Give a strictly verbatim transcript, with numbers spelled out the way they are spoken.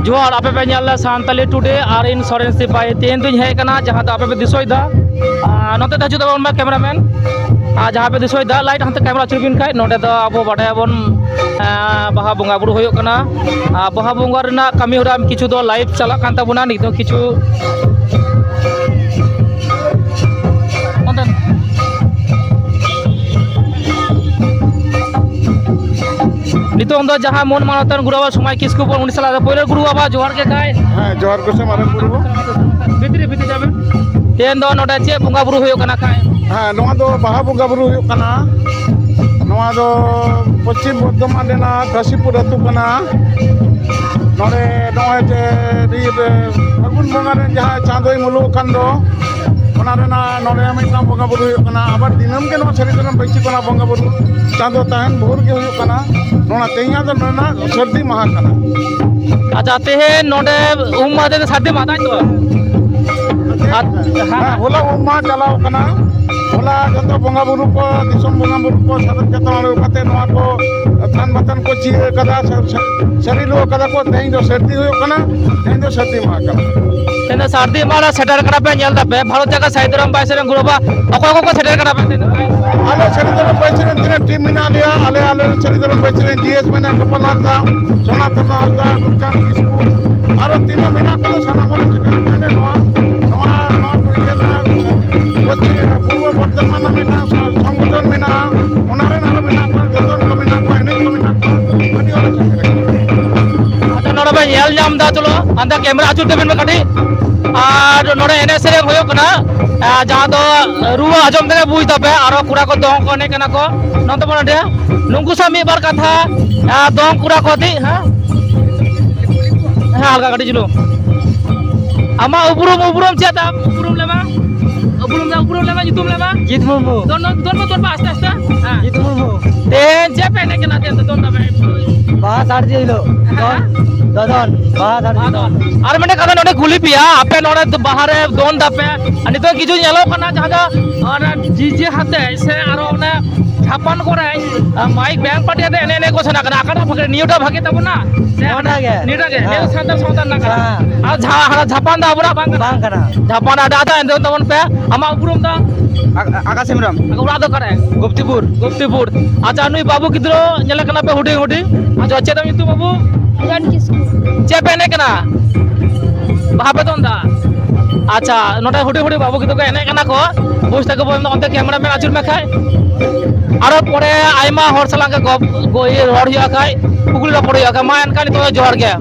ᱡᱚᱦᱟᱨ, ᱟᱯᱮ ᱯᱮ ᱧᱮᱞ ᱮᱫᱟ ᱥᱟᱱᱛᱟᱞᱤ ᱴᱩᱰᱮ ᱟᱨ ᱤᱧ ᱥᱚᱨᱮᱱ ᱥᱤᱯᱟᱦᱤ᱾ ᱛᱮᱦᱮᱧ ᱫᱩᱧ ᱦᱮᱡ ᱟᱠᱟᱱᱟ ᱡᱟᱦᱟᱸ ᱫᱚ ᱟᱯᱮ ᱯᱮ ᱫᱤᱥᱟᱹᱭᱮᱫᱟ, ᱟᱨ ᱱᱚᱛᱮ ᱫᱚ ᱦᱤᱡᱩᱜ ᱛᱟᱵᱚᱱ ᱢᱮ ᱠᱮᱢᱮᱨᱟᱢᱮᱱ, ᱟᱨ ᱡᱟᱦᱟᱸ ᱯᱮ ᱫᱤᱥᱟᱹᱭᱮᱫᱟ ᱞᱟᱭᱤᱴ ᱦᱟᱱᱛᱮ ᱠᱮᱢᱮᱨᱟ ᱟᱹᱪᱩᱨ ᱵᱤᱱ ᱠᱷᱟᱡ, ᱱᱚᱰᱮ ᱫᱚ ᱟᱵᱚ ᱵᱟᱰᱟᱭᱟᱵᱚᱱ, ᱟᱨ ᱵᱟᱦᱟ ᱵᱚᱸᱜᱟ ᱵᱩᱨᱩ ᱦᱩᱭᱩᱜ ᱠᱟᱱᱟ᱾ ᱟᱨ ᱵᱟᱦᱟ ᱵᱚᱸᱜᱟ ᱨᱮᱱᱟᱜ ᱠᱟᱹᱢᱤ ᱦᱚᱨᱟ ᱠᱤᱪᱷᱩ ᱫᱚ ᱞᱟᱭᱤᱵᱷ ᱪᱟᱞᱟᱜ ᱠᱟᱱ ᱛᱟᱵᱚᱱᱟ ᱱᱤᱛᱚᱜ ᱠᱤᱪᱷᱩ᱾ ᱚᱱᱛᱮ ᱱᱤᱛᱚᱝ ᱫᱚ ᱡᱟᱦᱟᱸ ᱢᱚᱱ ᱢᱟᱱᱚᱛᱟᱱ ᱜᱩᱨᱩ ᱵᱟᱵᱟ ᱥᱚᱢᱟᱭ ᱠᱤᱥᱠᱩ ᱵᱚᱱ, ᱩᱱᱤ ᱥᱟᱞᱟᱜ ᱫᱚ ᱯᱳᱭᱞᱳ ᱜᱩᱨᱩ ᱵᱟᱵᱟ ᱡᱚᱦᱟᱨ ᱜᱮ ᱠᱷᱟᱭ᱾ ᱦᱮᱸ, ᱡᱚᱦᱟᱨ ᱜᱮ ᱥᱮ ᱢᱟᱨᱟᱝ ᱵᱩᱨᱩ᱾ ᱵᱷᱤᱛᱨᱤ, ᱵᱷᱤᱛᱨᱤ ᱡᱟᱵᱮᱱ᱾ ᱛᱮᱦᱮᱧ ᱫᱚ ᱱᱚᱰᱮ ᱪᱮᱫ ᱵᱚᱸᱜᱟ ᱵᱩᱨᱩ ᱦᱩᱭᱩᱜ ᱠᱟᱱᱟ ᱠᱷᱟᱭ? ᱦᱮᱸ, ᱱᱚᱣᱟ ᱫᱚ ᱵᱟᱦᱟ ᱵᱚᱸᱜᱟ ᱵᱩᱨᱩ ᱦᱩᱭᱩᱜ ᱠᱟᱱᱟ᱾ ᱱᱚᱣᱟ ᱫᱚ ᱯᱚᱪᱷᱤᱢ ᱵᱚᱨᱫᱷᱚᱢᱟᱱ ᱨᱮᱱᱟᱜ ᱠᱟᱥᱤᱯᱩᱨ ᱟᱹᱛᱩ ᱠᱟᱱᱟ᱾ ᱱᱚᱰᱮ ᱱᱚᱜᱼᱚᱭ ᱡᱮ ᱤᱭᱟᱹ ᱯᱷᱟᱹᱜᱩᱱ ᱵᱚᱸᱜᱟ ᱨᱮ ᱡᱟᱦᱟᱸ ᱪᱟᱸᱫᱳᱭ ᱢᱩᱞᱩᱜ ᱠᱟᱱ ᱫᱚ, ᱚᱱᱟ ᱨᱮᱱᱟᱜ ᱱᱚᱰᱮ ᱢᱤᱫᱴᱟᱝ ᱵᱚᱸᱜᱟ ᱵᱩᱨᱩ ᱦᱩᱭᱩᱜ ᱠᱟᱱᱟ᱾ ᱟᱵᱟᱨ ᱫᱤᱱᱟᱹᱢ ᱜᱮ ᱱᱚᱣᱟ ᱥᱟᱹᱨᱤ ᱫᱷᱚᱨᱚᱢ ᱵᱟᱹᱭᱥᱤ ᱠᱚᱲᱟ ᱵᱚᱸᱜᱟ ᱵᱩᱨᱩ ᱪᱟᱸᱫᱳ ᱛᱟᱦᱮᱱ ᱵᱷᱳᱨ ᱜᱮ ᱦᱩᱭᱩᱜ ᱠᱟᱱᱟ᱾ ᱱᱚᱣᱟ ᱛᱮᱦᱮᱧᱟᱜ ᱫᱚ ᱱᱚᱰᱮᱱᱟᱜ ᱥᱟᱹᱨᱫᱤ ᱢᱟᱦᱟ ᱠᱟᱱᱟ᱾ ᱟᱪᱪᱷᱟ, ᱛᱮᱦᱮᱧ ᱱᱚᱰᱮ ᱩᱢ ᱢᱟᱦᱟ ᱛᱮᱫᱚ ᱥᱟᱹᱨᱫᱤ ᱢᱟᱦᱟ, ᱛᱟᱭ ᱛᱚ? ᱟᱨ ᱦᱮᱸ, ᱦᱚᱞᱟ ᱩᱢ ᱢᱟᱦᱟ ᱪᱟᱞᱟᱣ ᱠᱟᱱᱟ᱾ ᱦᱚᱞᱟ ᱡᱚᱛᱚ ᱵᱚᱸᱜᱟ ᱵᱩᱨᱩ ᱠᱚ, ᱫᱤᱥᱚᱢ ᱵᱚᱸᱜᱟ ᱵᱩᱨᱩ ᱠᱚ ᱥᱟᱨᱮᱡ ᱠᱟᱛᱮ ᱚᱸᱰᱮ ᱠᱟᱛᱮ ᱱᱚᱣᱟ ᱠᱚ ᱛᱷᱟᱱ ᱵᱟᱛᱟᱱ ᱠᱚ ᱪᱤᱭᱟᱹ ᱠᱟᱫᱟ, ᱥᱟ-, ᱥᱟ-, ᱥᱟᱹᱨᱤ ᱞᱩ ᱠᱟᱫᱟ ᱠᱚ᱾ ᱛᱮᱦᱮᱧ ᱫᱚ ᱥᱟᱹᱨᱫᱤ ᱦᱩᱭᱩᱜ ᱠᱟᱱᱟ, ᱛᱮᱦᱮᱧ ᱫᱚ ᱥᱟᱹᱨᱫᱤ ᱢᱟᱦᱟ ᱠᱟᱱᱟ᱾ ᱛᱮᱦᱮᱧ ᱫᱚ ᱥᱟᱹᱨᱫᱤ ᱢᱟᱦᱟ ᱨᱮ ᱥᱮᱴᱮᱨ ᱠᱟᱱᱟ ᱯᱮ, ᱧᱮᱞ ᱫᱟᱯᱮ ᱵᱷᱟᱨᱚᱛ ᱡᱟᱠᱟᱛ ᱥᱟᱹᱦᱤ ᱫᱷᱚᱨᱚᱢ ᱵᱟᱭ ᱥᱮᱨᱮᱧ ᱜᱩᱨᱩ ᱵᱟᱵᱟ, ᱚᱠᱚᱭ ᱠᱚᱠᱚ ᱥᱮᱴᱮᱨ ᱠᱟᱱᱟ ᱯᱮ ᱛᱮᱦᱮᱧ ᱫᱚ? ᱟᱞᱮ ᱥᱟᱹᱨᱤ ᱫᱷᱚᱨᱚᱢ ᱵᱟᱭ ᱥᱮᱨᱮᱧ ᱛᱤᱱᱟᱹᱜ ᱴᱤᱢ ᱢᱮᱱᱟᱜ ᱞᱮᱭᱟ, ᱟᱞᱮ, ᱟᱞᱮ ᱥᱟᱹᱨᱤ ᱫᱷᱚᱨᱚᱢ ᱵᱟᱭ ᱥᱮᱨᱮᱧ ᱰᱤ ᱮᱥ ᱢᱮᱱᱟᱜ, ᱜᱳᱯᱟᱞ ᱦᱟᱸᱥᱫᱟ, ᱥᱳᱱᱟᱛᱚᱱ ᱦᱟᱸᱥᱫᱟ, ᱨᱩᱯᱪᱟᱸᱫᱽ ᱠᱤᱥᱠᱩ, ᱟᱨᱚ ᱛᱤᱱᱟᱹᱜ ᱢᱮᱱᱟᱜ ᱠᱚᱣᱟ ᱥᱟᱱᱟᱢ ᱦᱚᱲ ᱥᱮᱴᱮᱨ ᱠᱟᱛᱮ ᱱᱚᱣᱟ, ᱱᱚᱣᱟ, ᱱᱚᱣᱟ ᱠᱚ ᱤᱭᱟᱹ ᱨᱮᱱᱟᱜ ᱯᱚᱥᱪᱤᱢ ᱯᱩᱨᱵᱚ ᱵᱚᱨᱫᱷᱚᱢᱟᱱ ᱨᱮᱱᱟᱜ ᱢᱤᱫᱴᱟᱝ ᱥᱚ-, ᱥᱚᱝᱜᱚᱴᱷᱚᱱ ᱢᱮᱱᱟᱜᱼᱟ, ᱚᱱᱟ ᱨᱮᱱ ᱟᱨᱚ ᱢᱮᱱᱟᱜ ᱠᱚᱣᱟ, ᱡᱚᱛᱚ ᱠᱚ ᱢᱮᱱᱟᱜ ᱠᱚᱣᱟ, ᱮᱱᱮᱡ ᱠᱚ ᱢᱮᱱᱟᱜ ᱠᱚᱣᱟ, ᱟᱹᱰᱤ ᱦᱚᱲ ᱥᱮᱴᱮᱨ ᱟᱠᱟᱱᱟ᱾ ᱟᱪᱪᱷᱟ, ᱱᱚᱰᱮ ᱵᱮᱱ ᱧᱮᱞ ᱧᱟᱢ ᱮᱫᱟ, ᱪᱚᱞᱚ ᱦᱟᱱᱛᱮ ᱠᱮᱢᱨᱟ ᱟᱹᱪᱩᱨ ᱛᱟᱵᱮᱱ ᱢᱮ ᱠᱟᱹᱴᱤᱡ᱾ ᱟᱨ ᱱᱚᱰᱮ ᱮᱱᱮᱡ ᱥᱮᱨᱮᱧ ᱦᱩᱭᱩᱜ ᱠᱟᱱᱟ, ᱟᱨ ᱡᱟᱦᱟᱸ ᱫᱚ ᱨᱩ ᱟᱸᱡᱚᱢ ᱛᱮᱜᱮ ᱵᱩᱡᱽ ᱫᱟᱯᱮ, ᱟᱨᱚ ᱠᱚᱲᱟ ᱠᱚ ᱫᱚᱝ ᱠᱚ ᱮᱱᱮᱡ ᱠᱟᱱᱟ ᱠᱚ ᱱᱚᱛᱮ ᱵᱚᱱ ᱚᱸᱰᱮ᱾ ᱱᱩᱠᱩ ᱥᱟᱶ ᱢᱤᱫ ᱵᱟᱨ ᱠᱟᱛᱷᱟ, ᱟᱨ ᱫᱚᱝ ᱠᱚᱲᱟ ᱠᱚ ᱟᱛᱮ, ᱦᱮᱸ? ᱦᱮᱸ, ᱦᱟᱞᱠᱟ ᱠᱟᱹᱴᱤᱡ ᱪᱩᱞᱩᱝ᱾ ᱟᱢᱟᱜ ᱩᱯᱨᱩᱢ, ᱩᱯᱨᱩᱢ ᱪᱮᱫ ᱛᱟᱢ? ᱩᱯᱨᱩᱢ ᱞᱮᱢᱟ᱾ ᱩᱯᱨᱩᱢ ᱞᱮᱢᱟ, ᱩᱯᱨᱩᱢ ᱞᱮᱢᱟ, ᱧᱩᱛᱩᱢ ᱞᱮᱢᱟ᱾ ᱡᱤᱛ ᱢᱩᱨᱢᱩ᱾ ᱫᱚᱱ, ᱫᱚᱱ, ᱫᱚᱱ, ᱫᱚᱱ, ᱫᱚᱱ, ᱟᱥᱛᱮ, ᱟᱥᱛᱮ᱾ ᱦᱮᱸ᱾ ᱡᱤᱛ ᱢᱩᱨᱢᱩ᱾ ᱛᱮᱦᱮᱧ ᱪᱮᱫ ᱯᱮ ᱮᱱᱮᱡ ᱠᱟᱱᱟ, ᱛᱮᱦᱮᱧ ᱫᱚ ᱫᱚᱱ ᱛᱟᱯᱮ? ᱵᱟᱦᱟ ᱥᱟᱹᱨᱫᱤ ᱦᱤᱞᱳᱜ᱾ ᱦᱮᱸ᱾ ᱫᱚᱱ᱾ ᱫᱚᱫᱚᱱ, ᱵᱟᱦᱟ ᱫᱚᱱ᱾ ᱟᱫᱚ ᱟᱨ ᱢᱤᱫᱴᱮᱱ ᱠᱟᱛᱷᱟ ᱱᱚᱰᱮ ᱠᱩᱞᱤ ᱯᱮᱭᱟ, ᱟᱯᱮ ᱱᱚᱰᱮ ᱫᱚ ᱵᱟᱦᱟ ᱨᱮ ᱫᱚᱱ ᱫᱟᱯᱮ, ᱟᱨ ᱱᱤᱛᱚᱜ ᱠᱤᱪᱷᱩ ᱧᱮᱞᱚᱜ ᱠᱟᱱᱟ ᱡᱟᱦᱟᱸ ᱫᱚ ᱚᱱᱟ ᱰᱤᱡᱮ ᱦᱟᱛᱮ ᱥᱮ ᱟᱨᱚ ᱚᱱᱮ ᱡᱷᱟᱯᱟᱱ ᱠᱚᱨᱮ, ᱟ, ᱢᱟᱭᱤᱠ ᱵᱮᱱᱰ ᱯᱟᱨᱴᱤ ᱟᱛᱮ ᱮᱱᱮᱡ ᱮᱱᱮᱡ ᱠᱚ ᱥᱮᱱᱚᱜ ᱠᱟᱱᱟ, ᱚᱠᱟᱴᱟᱜ ᱵᱷᱟᱜᱮ, ᱱᱤᱭᱟᱹᱴᱟᱜ ᱵᱷᱟᱜᱮ ᱛᱟᱵᱚᱱᱟ ᱥᱮ ᱱᱤᱭᱟᱹᱴᱟᱜ ᱜᱮ᱾ ᱱᱤᱭᱟᱹᱴᱟᱜ ᱜᱮ, ᱦᱮᱸ᱾ ᱱᱤᱭᱟᱹ ᱥᱟᱱᱛᱟᱲ ᱥᱟᱶᱛᱟ ᱨᱮᱱᱟᱜ ᱠᱟᱱᱟ᱾ ᱦᱮᱸ᱾ ᱟᱨ ᱡᱷᱟ-, ᱦᱟᱱᱟ ᱡᱷᱟᱯᱟᱱ ᱫᱚ ᱟᱵᱚᱱᱟᱜ ᱵᱟᱝ ᱠᱟᱱᱟ᱾ ᱵᱟᱝ ᱠᱟᱱᱟ᱾ ᱡᱷᱟᱯᱟᱱ ᱟᱹᱰᱤ ᱟᱸᱴ ᱮᱱᱮᱡ ᱛᱟᱵᱚᱱ ᱯᱮ᱾ ᱟᱢᱟᱜ ᱩᱯᱨᱩᱢ ᱫᱚ? ᱟ-, ᱟ-, ᱟᱠᱟᱥ ᱦᱮᱢᱵᱨᱚᱢ᱾ ᱚᱲᱟᱜ ᱫᱚ ᱚᱠᱟᱨᱮ? ᱜᱩᱯᱛᱤᱯᱩᱨ᱾ ᱜᱩᱯᱛᱤᱯᱩᱨ᱾ ᱟᱪᱪᱷᱟ, ᱱᱩᱭ ᱵᱟᱹᱵᱩ ᱜᱤᱫᱽᱨᱟᱹ ᱧᱮᱞᱮ ᱠᱟᱱᱟ ᱯᱮ ᱦᱩᱰᱤᱧ ᱦᱩᱰᱤᱧ᱾ ᱟᱪᱪᱷᱟ, ᱪᱮᱫ ᱛᱟᱢ ᱧᱩᱛᱩᱢ ᱵᱟᱹᱵᱩ? ᱨᱚᱱ ᱠᱤᱥᱠᱩ᱾ ᱪᱮᱫ ᱯᱮ ᱮᱱᱮᱡ ᱠᱟᱱᱟ? ᱵᱟᱦᱟ ᱯᱮ ᱫᱚᱱ ᱫᱟ? ᱟᱪᱪᱷᱟ, ᱱᱚᱰᱮ ᱦᱩᱰᱤᱧ ᱦᱩᱰᱤᱧ ᱵᱟᱹᱵᱩ ᱜᱤᱫᱽᱨᱟᱹ ᱠᱚ ᱮᱱᱮᱡ ᱠᱟᱱᱟ ᱠᱚ᱾ ᱵᱩᱡᱽ ᱛᱟᱠᱚ ᱵᱚᱱ, ᱚᱱᱛᱮ ᱠᱮᱢᱨᱟ ᱢᱮᱱ ᱟᱹᱪᱩᱨ ᱢᱮ ᱠᱷᱟᱡ᱾ ᱟᱨᱚ ᱯᱚᱨᱮ ᱟᱭᱢᱟ ᱦᱚᱲ ᱥᱟᱞᱟᱜ ᱜᱮ ᱜᱚᱯ-, ᱜᱚ-, ᱤᱭᱟᱹ ᱨᱚᱲ ᱦᱩᱭᱩᱜᱼᱟ ᱠᱷᱟᱡ, ᱠᱩᱠᱞᱤ ᱨᱚᱯᱚᱲ ᱦᱩᱭᱩᱜᱼᱟ ᱠᱷᱟᱡ᱾ ᱢᱟ ᱮᱱᱠᱷᱟᱱ ᱱᱤᱛᱚᱜ ᱫᱚ ᱡᱚᱦᱟᱨ ᱜᱮ᱾